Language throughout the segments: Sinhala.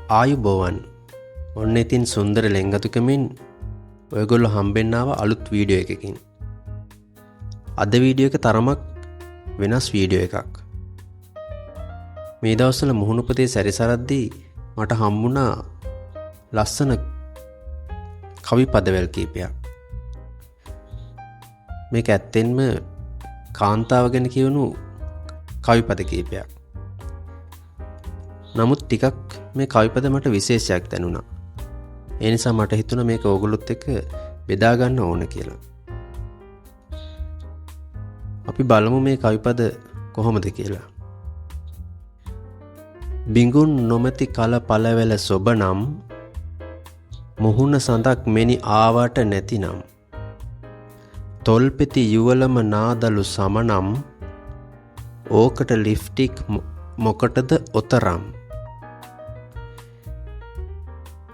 ආයුබෝවන්. ඔන්න ඉතින් සුන්දර ලෙන්ගතුකමින් ඔයගොල්ලෝ හම්බෙන්න ආව අලුත් වීඩියෝ එකකින්. අද වීඩියෝ එක තරමක් වෙනස් වීඩියෝ එකක්. මේ දවස්වල මුහුණු පොතේ සැරිසරද්දී මට හම්බුණා ලස්සන කවි පදවැල් කීපයක්. මේක ඇත්තෙන්ම කාන්තාව ගැන කියවුණු කවි පද කීපයක්. නමුත් ටිකක් මේ කවි පද මට විශේෂයක් දැනුණා. ඒ නිසා මට හිතුණා මේක ඕගොල්ලොත් එක්ක බෙදා ගන්න ඕන කියලා. අපි බලමු මේ කවි පද කොහොමද කියලා. බිඟුන් නොමැති කල පළවැල සොබනම් මුහුණ සඳක් මෙනි ආවට නැතිනම් තොල්පෙති යුවලම නාදලු සමනම් ඕකට ලිෆ්ටික් මොකටද ඔතරම්.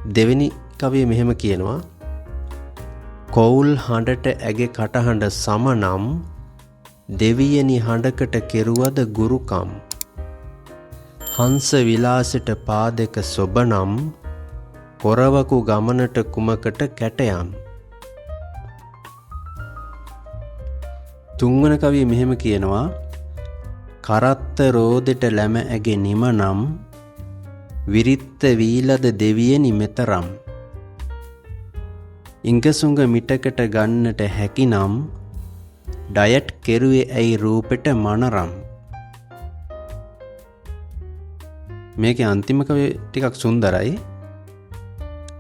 දෙවෙනි කවිය මෙහෙම කියනවා. කොවුල් හඬට ඇගේ කටහඬ සමනම් දෙවියනි හඬකට කෙරුවද ගුරුකම්. හංස විලාසෙට පා දෙක සොබනම් කොරවකු ගමනට කුමකට කැටයම්. තුන්වන කවිය මෙහෙම කියනවා. කරත්ත රෝදෙට ලැම ඇගේ නිමනම් විරිත්ත වීලද දෙවියනි මෙතරම්. ඉඟසුඟ මිටකට ගන්නට හැකිනම් ඩයට් කෙරුවේ ඇයි රූපෙට මනරම්. මේකේ අන්තිම කවිය ටිකක් සුන්දරයි.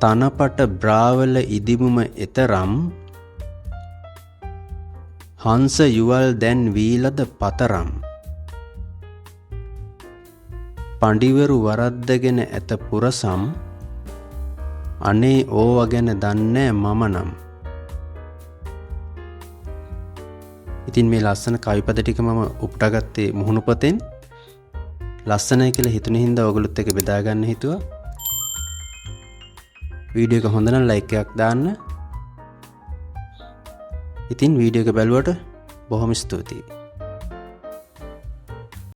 තනපට බ්‍රාවල ඉදිමුම එතරම් හංස යුවල් දැන් වීලද පතරම්. පඬිවරු වරද්දගෙන ඇත පුරසම් අනේ ඕව ගැන දන්නේ මම නම්. ඉතින් මේ ලස්සන කවිපද ටික මම උපුටාගත්තේ මුහුණු පොතෙන්. ලස්සනයි කියලා හිතුන හින්දා ඔයගොල්ලොත් එක්ක බෙදා ගන්න හිතුවා. වීඩියෝ එක හොඳ නම් ලයික් එකක් දාන්න. ඉතින් වීඩියෝ එක බැලුවට බොහොම ස්තුතියි.